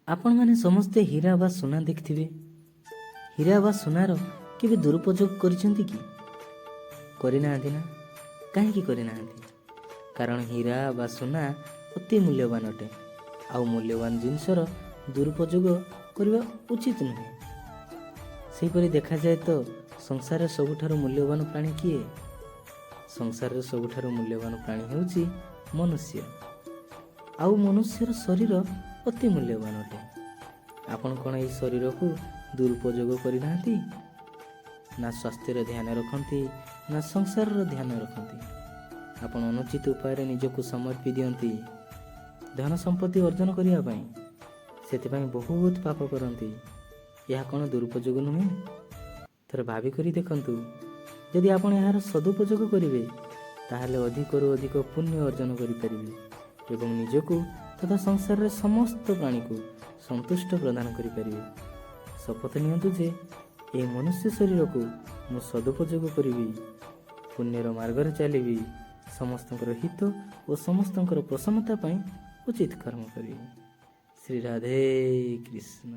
ଆପଣମାନେ ସମସ୍ତେ ହୀରା ବା ସୁନା ଦେଖିଥିବେ। ହୀରା ବା ସୁନାର କେବେ ଦୁରୁପଯୋଗ କରିଛନ୍ତି କି? କରିନାହାନ୍ତି ନା? କାହିଁକି କରିନାହାନ୍ତି? କାରଣ ହୀରା ବା ସୁନା ଅତି ମୂଲ୍ୟବାନ ଅଟେ ଆଉ ମୂଲ୍ୟବାନ ଜିନିଷର ଦୁରୁପଯୋଗ କରିବା ଉଚିତ ନୁହେଁ। ସେହିପରି ଦେଖାଯାଏ ତ ସଂସାରରେ ସବୁଠାରୁ ମୂଲ୍ୟବାନ ପ୍ରାଣୀ କିଏ? ସଂସାରରେ ସବୁଠାରୁ ମୂଲ୍ୟବାନ ପ୍ରାଣୀ ହେଉଛି ମନୁଷ୍ୟ। ଆଉ ମନୁଷ୍ୟର ଶରୀର ଅତି ମୂଲ୍ୟବାନ ଅଟେ। ଆପଣ କ'ଣ ଏହି ଶରୀରକୁ ଦୁରୁପଯୋଗ କରିନାହାନ୍ତି? ନା ସ୍ୱାସ୍ଥ୍ୟର ଧ୍ୟାନ ରଖନ୍ତି, ନା ସଂସାରର ଧ୍ୟାନ ରଖନ୍ତି। ଆପଣ ଅନୁଚିତ ଉପାୟରେ ନିଜକୁ ସମର୍ପି ଦିଅନ୍ତି ଧନ ସମ୍ପତ୍ତି ଅର୍ଜନ କରିବା ପାଇଁ। ସେଥିପାଇଁ ବହୁତ ପାପ କରନ୍ତି। ଏହା କ'ଣ ଦୁରୁପଯୋଗ ନୁହେଁ? ଥରେ ଭାବିକରି ଦେଖନ୍ତୁ। ଯଦି ଆପଣ ଏହାର ସଦୁପଯୋଗ କରିବେ, ତାହେଲେ ଅଧିକରୁ ଅଧିକ ପୁଣ୍ୟ ଅର୍ଜନ କରିପାରିବେ ଏବଂ ନିଜକୁ ତଥା ସଂସାରରେ ସମସ୍ତ ପ୍ରାଣୀକୁ ସନ୍ତୁଷ୍ଟ ପ୍ରଦାନ କରିପାରିବେ। ଶପଥ ନିଅନ୍ତୁ ଯେ ଏହି ମନୁଷ୍ୟ ଶରୀରକୁ ମୁଁ ସଦୁପଯୋଗ କରିବି, ପୁଣ୍ୟର ମାର୍ଗରେ ଚାଲିବି, ସମସ୍ତଙ୍କର ହିତ ଓ ସମସ୍ତଙ୍କର ପ୍ରସନ୍ନତା ପାଇଁ ଉଚିତ କର୍ମ କରିବି। ଶ୍ରୀ ରାଧେ କୃଷ୍ଣ।